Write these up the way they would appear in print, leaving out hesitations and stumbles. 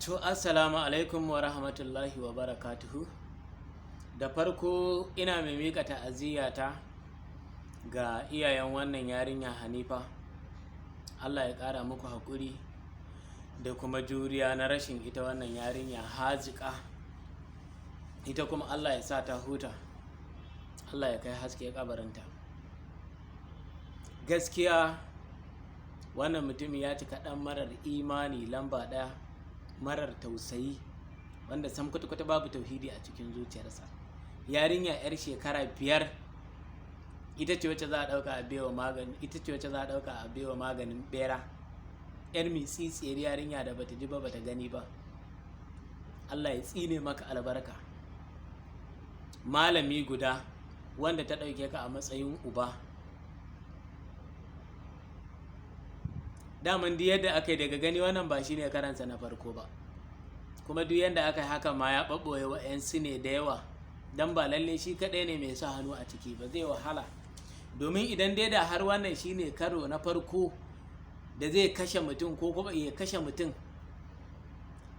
To, assalamu alaikum wa rahmatullahi wa barakatuhu. Da farko ina mai miƙa ta'aziyyata ga iyayen wannan yarinya Hanifa. Allah ya ƙara muku haƙuri da kuma juriya na rashin ita wannan yarinya haziƙa. Ita kuma Allah ya sa ta huta. Allah ya kai haske kabarinta. Gaskiya wannan mutumin ya cika ɗan marar imani lamba ɗaya, marar tausayi, wanda sam kwata-kwata babu tauhidi a cikin zuciyarsa. Yarinya 'yar shekara 5 ita ce wacce za a ɗauka a baiwa magani, ita ce wacce za a ɗauka a baiwa maganin ɓera. 'Yar mitsitsiyar yarinya da bata ji ba bata gani ba. Allah ya tsine maka albarka. Malami guda wanda ta ɗauke ka a matsayin uba. Daman duk yadda aka yi daga gani wannan ba shine karansa na farko ba. Kuma duk yadda aka yi haka ma ya ɓaɓɓoye wa'yansu ne da yawa. Dan ba lalle shi kaɗai ne mai sa hannu a ciki ba, zai wahala. Domin idan dai da har wannan shine karo na farko da zai kashe mutum ko kuma ya kashe mutum,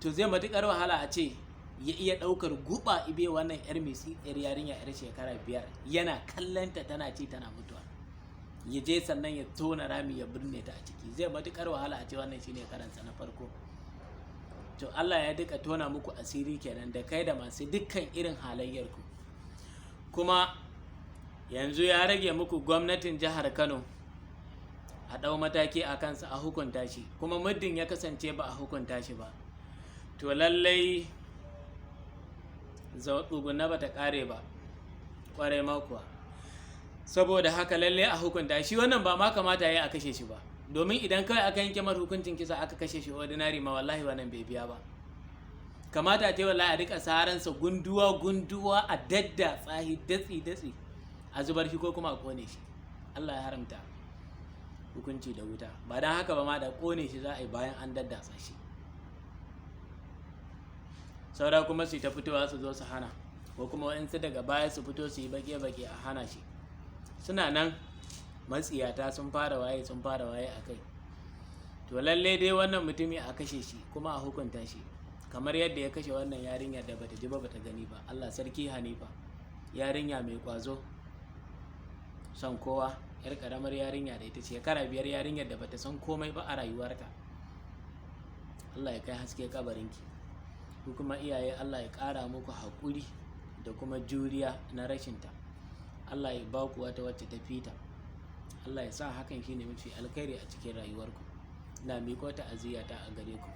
to zai matuƙar wahala a ce ya iya ɗaukar guba ibe wannan 'yar mitsitsiyar yarinya 'yar shekara 5 yana kallonta tana ci tana mutuwa. Ya je sannan ya tona rami ya binne ta a ciki. Zai matuƙar wahala a ce wannan shine karansa na farko. To Allah ya duka tona muku asiri kenan da kai da masu dukkan irin halayyarku. Kuma yanzu ya rage muku gwamnatin jihar Kano a ɗau mataki a kansa a hukunta shi. Kuma muddin ya kasance ba a hukunta shi ba, to lallai tsuguna ba ta ƙare ba, ƙwarai ma kuwa. Saboda haka lallai a hukunta shi. Wannan ba ma kamata ya yi a kashe shi ba. Domin idan kawai aka yanke mar hukuncin kisa aka kashe shi ordinary ma, wallahi wannan bai biya ba. Kamata ce wallahi a rika saransa gunduwa gunduwa, a dadda tsahi datsi datsi, a zubar shi ko kuma a kone shi. Allah ya haramta hukunci da wuta. Ba don haka ba ma da kone shi za a yi bayan an daddatsa shi. Saura kuma su ta fitowa su zo su hana, ko kuma wa'insu daga baya su fito su yi baƙe-baƙe a hana shi. Suna nan matsiyata sun fara waye, sun fara waye a kai. To lalle dai wannan mutumi a kashe shi kuma a hukunta shi kamar yadda ya kashe wannan yarinya da bata ji ba bata gani ba. Allah sarki Hanifa, yarinya mai ƙwazo, son kowa, 'yar ƙaramar yarinya da ita shekara 5, yarinyar da bata san komai ba a rayuwarta. Allah ya kai haske kabarinki. Ku kuma iyaye, Allah ya ƙara muku haƙuri da kuma juriya na rashinta. Allah ya ba ku wata wacce ta fita. Allah ya sa hakan shine mafi alkhairi a cikin rayuwarku. Ina miƙo ta'aziyyata a gare ku.